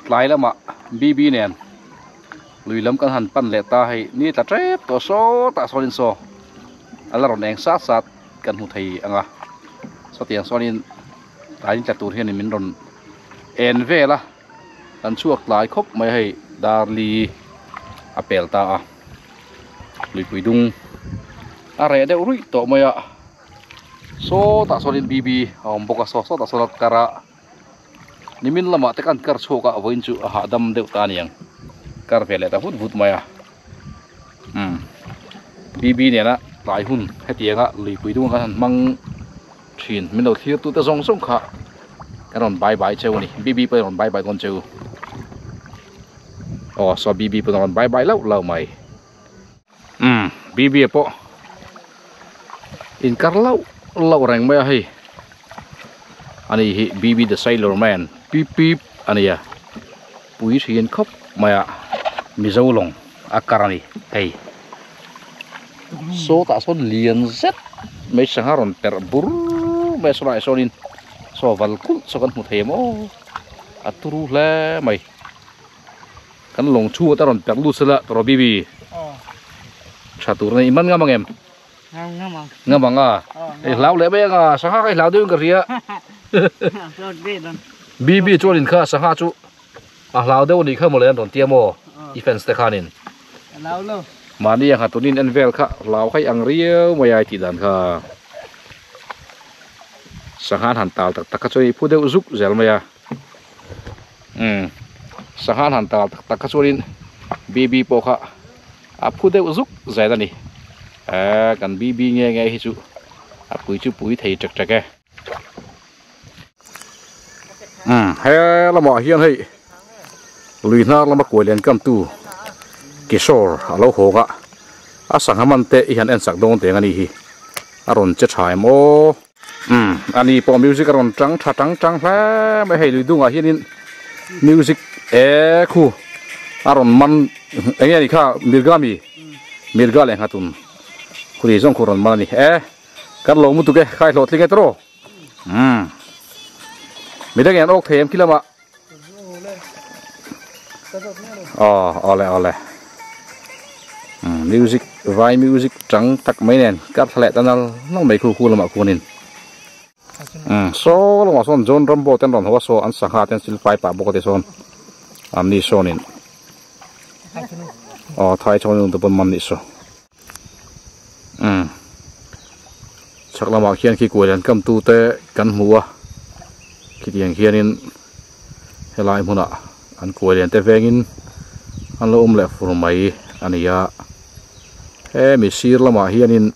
Tlai lamah BB nen lui lam kan han pan leh ta hei ni tla tep tawh sawtah sawnin saw a la rawn eng sat sat kan hmu thei ang a sawtiang sawnin tlai ni tla tur hianin min rawn en vel a kan chhuak tlai khawp mai a hei darli a pel ta a luipui dung a reh deuh ruih tawh mai a sawtah sawnin BB a awm bawk a saw sawtah sawn a kar a. Nimin lamah te kan kar chhuak a vawiin chu a hahdam deuh ta aniang kar ve leh ta vut vut mai a umm BB nena tlai hun hetianga luipui dung kan han hmang thin min lo thlir tute zawng zawng kha kan rawn bye bye cheu a ni BB pawh in rawn bye bye dawn cheu aw saw BB pawh in rawn bye bye lauh lauh mai umm BB pawh inkar lauh lauh reng mai a hei ani hi BB the sailor man pip pip a ni a pui thin khawp mai a mizo lawng a kar a ni hei sawtah sawn lian zet mai sangha rawn perh bur mai a sawlaiah sawnin saw val kulh saw kan hmu thei em aw a turu hle mai. Kan lawng chhunga te rawn perh lut sela tawrh bibi. Tha tur a ni. I man ngam ang em? Ngam ngam ang. Ngam ang a. I hlau leh mai anga sangha kha i hlau deuh in ka hria. Bibi chuan in kha sangha chu a hlau deuh anih kha mawle an rawn tia maw i fans te khanin. Hlau lo. Mahni a nghatunin en vel kha hlau kha i ang riau mai a i tih dan kha. Sangha an han tal tak tak kha chuan i phu deuh zuk zel mai a. Umm sangha an han tal tak tak kha chuanin BB pawh kha a phu deuh zuk zel a ni eee kan BB nge nge hi chu a pui chu pui thei ṭek ṭek e. Umm he lamah hian hei lui hnar lama kuai lian kamtu Kishore a lo hawk a a sangha man te i han en sak dawn teng a ni hi a rawn che tha em aw. Umm ani pawh music a rawn tang tha tang tang hle mai hei lui dungah hianin music e khu a rawn man eng nge ni kha mirga mi mirga leh nghatun khuri zawng khu rawn man a ni e kan lo mu tuk e khai hlawh tling e tawrh umm midang in an awk thei em khi lamah. Aw awle awle music vai music tang tak mai nen kar thla leh ta nal nal mai khu khu lamah khuanin saw lamah sawn John Rambo te an rawn haw a saw an sangha te an silfai pah bawk a ti sawn an ni sawnin aw thai chhawnin te pawn man nih saw. Umm chhak lamah khian khi kuai lian kam tu te kan hmu a khitiang khianin helai hmunah an kuai lian te vengin an lo awm leh fur mai a ni a hemi sir lamah hianin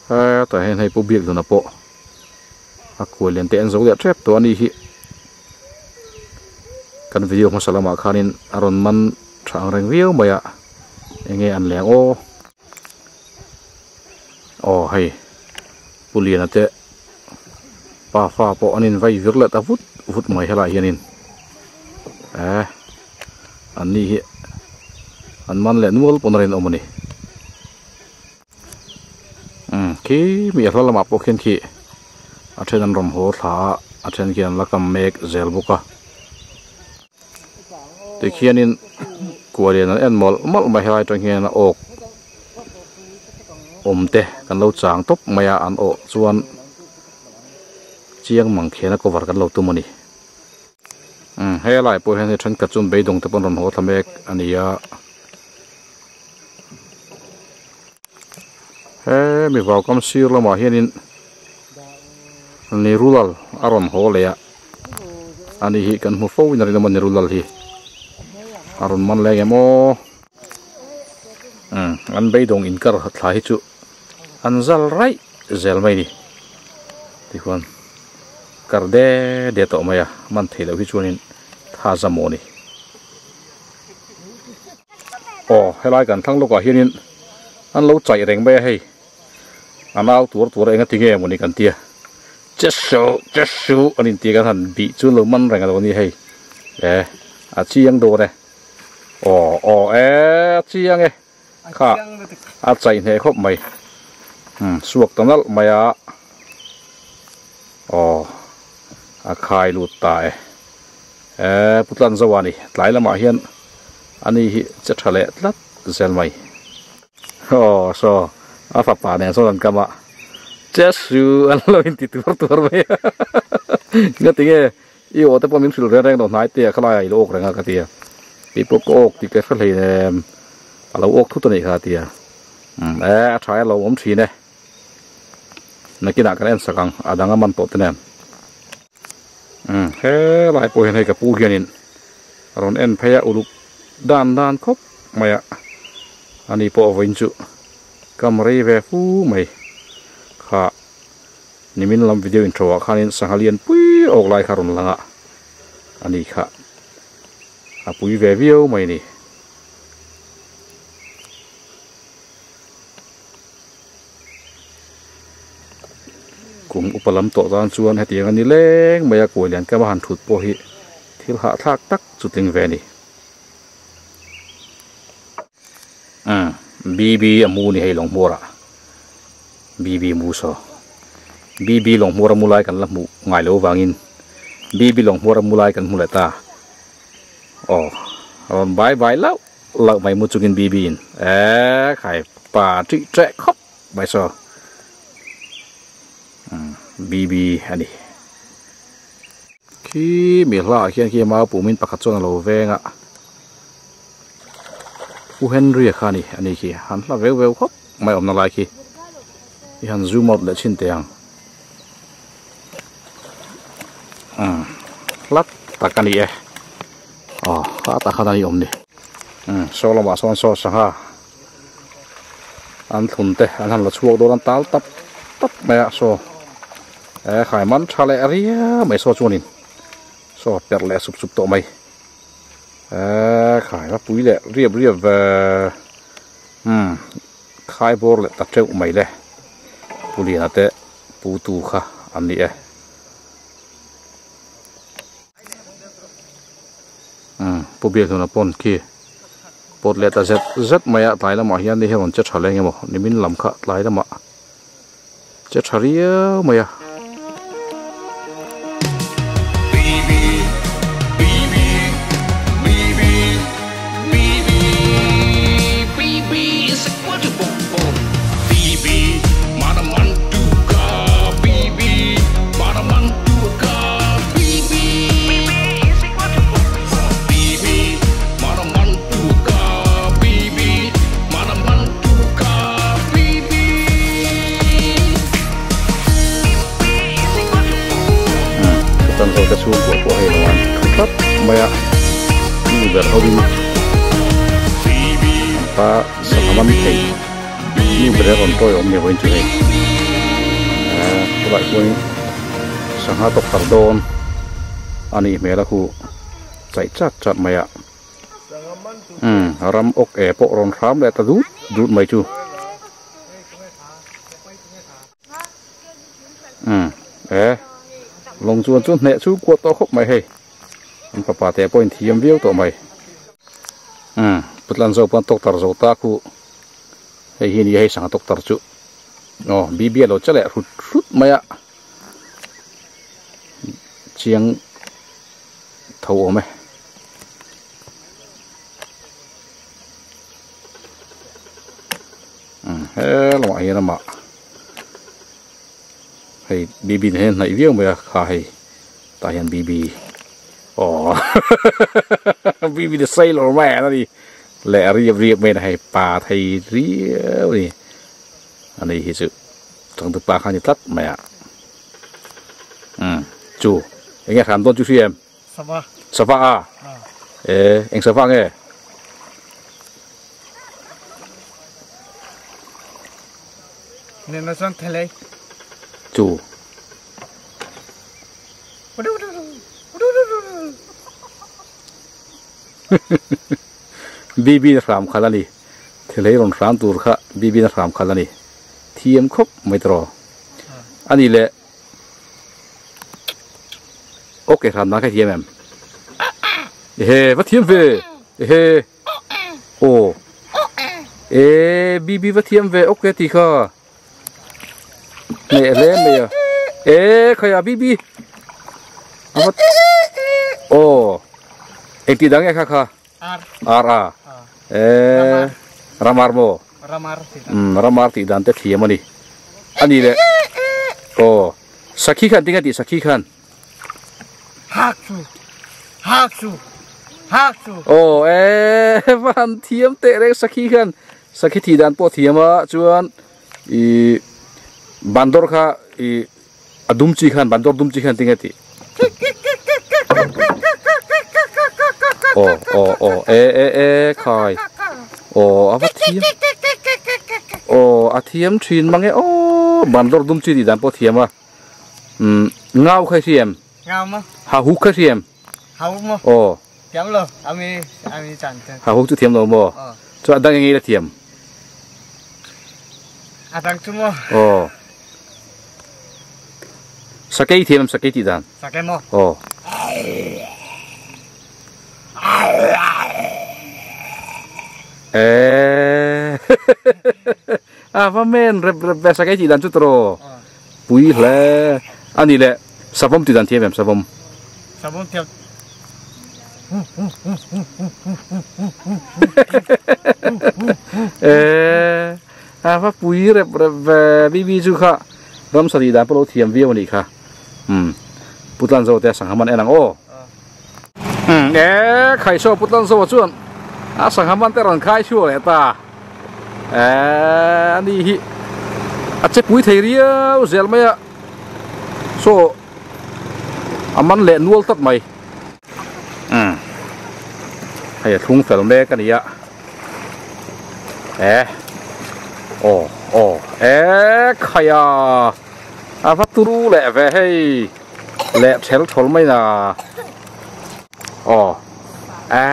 hetah hian hei pu biakduna pawh a kuai lian te an zo leh tep tawh a ni hi kan video hmasa lamah khanin a rawn man tha ang reng viau mai a enge an leng aw aw hei pu liana te pa fa pawh an in vai vir leh ta vut vut mai helaiah hianin eh an ni hi an man leh nual pawn a rinawm a ni umm khi mi a hla lamah pawh khian khi a then an rawn haw thla a a then khian an la kam mek zel bawk a. Tikhianin kualian an en mawlh mawlh mai helai atang hian a awk awm te kan lo chang tawp mai a an awh chuan chiang mang khian a cover kan lo tum a ni umm helai pawh hian hei thenkhat chuan beidawng te pawh an rawn haw thla mek a ni a hemi vaukam sir lamah hianin nirulal a rawn haw leh a. Ani hi kan hmu fo in a rinawm a ni rulal hi a rawn man leng em aw umm an beidawng inkar thla hi chu an zal raih zel mai ni tikhuan kar de de tawh mai a man theih loh hi chuanin tha zam aw ni aw helai kan thlang lawkah hianin an lo chaih reng mai a hei a nau tuar tuar eng a ti nge mawni kan tia che suh che suh an inti kan han bih chu lo man reng alo ni hei e a chiang dawn e aw aw e a chiang e kha a chaih hneh khawp mai umm suak ta nalh mai a aw a khai lut ta e. Eh putlan zo ani tlai lamah hian ani hi che tha leh tlat zel mai aw saw a fapa nen sawn an kam a che su an lo in ti tur tur mai a nga tinge i aw te pawh min hrilh reng reng lo hnai te a khalai ah i lo awk reng a ka ti a keipawh ka awk tih ka hre hlei nem a lo awk thut a nih kha a ti a umm eh a tha e a lo awm thin e. Nakinah kan en sak ang a dang a man tawh te nen umm helai pawh hian hei ka pu hianin a rawn en phei a uluk dan dan khawp mai a ani pawh vawiin chu kam rei ve fu mai kha nimin lam video intro ah khanin sangha lian pui awk lai kha a rawn lang a ani kha a pui ve viau mai a ni. Kum upa lam tawh tan chuan hetiang a ni leng mai a kuai lian kam a han thut pawh hi thil hahthlak tak chu tling ve a ni. Umm BB a mu ni hei lawng hmuarah BB mu saw BB lawng hmuar a mu lai kan la hmuh ngai lo vangin BB lawng hmuar a mu lai kan hmu leh ta aw a rawn bai bai lauh. Lauh mai mu chungin BB in eeh khai pa ṭih ṭeh khawp mai saw BB a ni. Khi mi hla ah khian khi mau pumin pakhat chuan a lo veng a Pu Henry a kha a ni a ni khi han hla veu veu khawp mai awmna lai khi i han zoom out leh chhin teh ang umm hla tak a ni e. Aw kha tah khan a ni awm ni. Umm saw lamah sawn saw sangha an thlun te an han la chhuak dawn an tal tap tap mai a saw eh khai man tha leh riau mai saw chuanin saw perh leh sup sup tawh mai eh khai va pui leh riap riap ve umm khai bawr leh ta teuh mai le pu liana te pu tu kha an ni e. Umm pu biakhnuna pawn khi pawt leh ta zet zet mai a tlai lamah hian ni hi rawn che tha leng emaw nimin lam kha tlai lamah che tha riau mai a. Chutan zo te chhungkua pawh hei lo an thu tlat mai a nu ber ho in an pa sangha man thei nu ber a rawn tawi awm ni vawiin chu hei chulaiah chuan sangha tawk tar dawn a nih hmel a khu chaih chat chat mai a umm ram awk e pawh rawn hram leh ta dut dut mai chu umm e lawng chuan chu hneh chu kuat tawh khawp mai hei an fapa te pawhin thiam viau tawh mai umm putlan zo pawn tawk tar zo ta khu hei hi a ni a hei sangha tawk tar chu aw bibi a lo che leh hrut hrut mai a. Chiang tho awm e. Umm he lamah hian amah hei BB nen hian hnaih viau mai a kha hei tah hian BB aw BB the sailor man a ni leh riap riap mai a ni hei pa thei riau a ni ani hi chu. Changtupa kha a ni tlat mai a umm chu eng nge hram dawn chu hria em sava sava a e eng sava nge nena chuan thelei chu BB na hram khalh a ni thelei rawn hram tur kha BB na hram khalh a ni. Thiam khawp mai tawh a ni le ok hran na kha thiam em ehe va thiam ve ehe aw e bb va thiam ve ok ti kha hneh hle mai a e khaya bb a va aw. Eng tih dang nge kha kha? Ar. Ar a. Eh, ramar maw? Ramar tih dan. Um, ramar tih dan te thiam a ni. A ni le. Aw, sakhi khan tinge tih sakhi khan? Hak chu. Hak chu. Hak chu. Aw, eh, van thiam teh reng sakhi khan. Sakhi tih dan pawh thiam a, chuan i bandor kha i a dum chi khan bandor dum chi khan tinge tih aw aw aw e e e khai aw a va thiam aw a thiam thin mange aw bandor dum chi tih dan pawh thiam a umm ngau kha i hriam ngau maw ha huk kha i hriam ha huk maw aw thiam lo ami ami chan chuan ha huk chu thiam lo maw chuan a dang eng nge i la thiam a dang chu maw aw Sakei thiam em sakei tih dan? Sakei maw? Aw. Eee a va men rep rep ve sakei tih dan chu tawh pui hle a ni le savawm tih dan thiam em savawm? Savawm thiam Eee A va pui rep rep ve bibi chu kha ramsa tih dan pawh lo thiam viau a nih kha umm Pu Tlanzo te a sangha man en ang aw umm e Khaisaw Pu Tlanzo chuan a sangha man te rawn khai chhuak leh ta e a ni hi a che pui thei riau zel mai a saw a man leh nual tlat mai umm hei a thlung fel mek a ni a. E aw aw e khai a a va turu leh ve hei leh thel thawl mai na aw e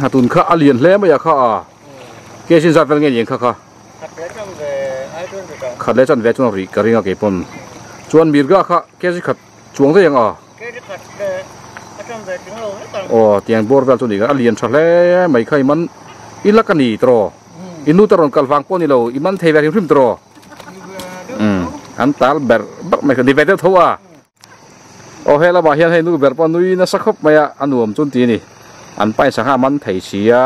a tun kha a lian hle mai a kha a ke sin zat vel nge ni ang kha kha khat leh chan ve chuan rih ka ring a keipawn chuan mirga kha kg khat chuang daih ang a. Aw tiang bawr vel chu ni a lian tha hle mai kha i man i lak a ni tawh i nu te rawn kal vang pawh ni lo i man thei ve hrim hrim tawh umm an tal ber ber mai kha ni ve deuh tho a aw he lamah hian hei nu ber pawh nui nasa khawp mai a a nuam chu an ti a ni an paisa kha a man thei si a.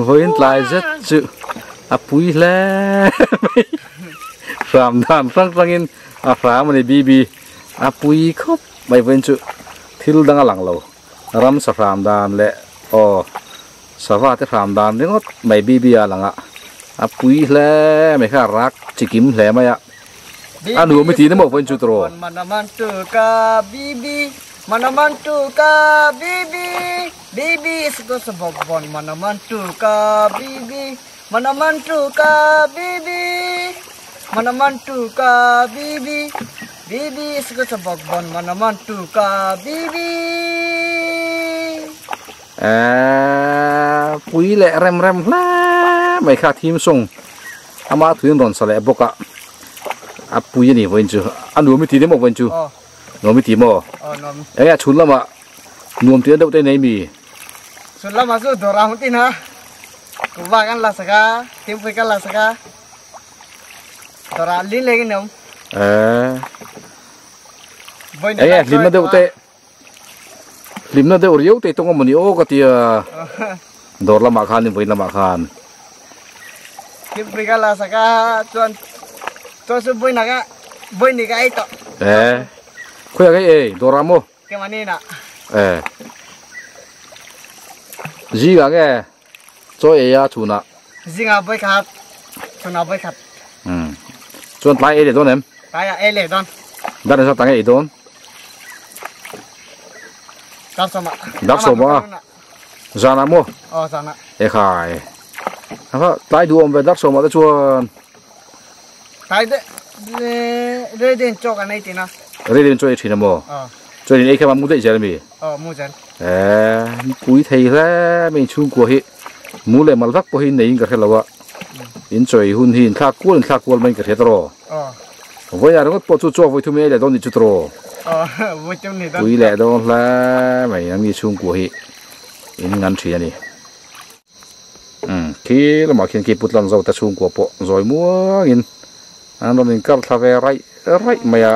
Vawiin tlai zet chu a pui hle mai hram dan hrang hrangin a hram a ni bibi a pui khawp mai vawiin chu thil dang a lang lo ramsa hram dan leh aw sava te hram dan ringawt mai bibi a lang a a pui hle mai kha a rak chikim hle mai a a nuam i tih na maw vawiin chu tawh. Bibi is go sa bok bon mana man tu ka bibi mana man tu ka bibi mana man tu ka bibi bibi is go sa bok bon mana man tu ka bibi Eee pui leh rem rem hle mai kha theme song ama thuin rawn sa leh bawk a a pui a ni vawiin chu a nuam i ti emaw vawiin chu nuam i ti maw eng nge a chhun lamah Nuam tih deuh te nei mi. Chhun lamah chu dawr a hmu tin a. Kuhva kan la sak a, thingpui kan la sak a. Dawrah lin lengin a awm. Eh. Enge hlimna deuh te hlimna deuh riau te tawng amawni aw ka tia dawr lamah khan in vawiin lamah khan. Thingpui ka la sak a chuan chuan chu vawiin ah vawiin ni ka ei tawh. Eh. Khawiah ka ei ei dawrah maw? Keimahni inah. Eh. Zingah nge chaw ei a chhunah? Zingah vawi khat, chhunah vawi khat. Um. Chuan tlai ei leh dawn em? Tlaiah ei leh dawn. Dar engzat tang ei dawn? Dar sawmah. Dar sawmah a? Zanah maw? Aw zanah. Ekhai. Aha tlai duh awm ve dar sawmah te chuan. Tlai de rei den chaw kan ei thin a. Rei den chaw ei thin a maw? Aw. Chaw in ei kha mu daih zel ami? Aw mu zel. Eh pui thei hle mai inchhungkua hi mu leh mal vak pawh hi neiin ka hre lo a. In chaw ei hun hi in thlak kual in thlak kual maiin ka hria tawh. Aw. Vawiah ringawt pawh chu chaw vawi thum i ei leh dawn nih chu tawh. Aw vawi thum ni dawn. Pui leh dawn hle mai an mi chhungkua hi in ngan thin a ni. Umm khi lamah khian khi putlan zo te chhungkua pawh zawi muangin an rawn inkar thla ve raih raih mai a.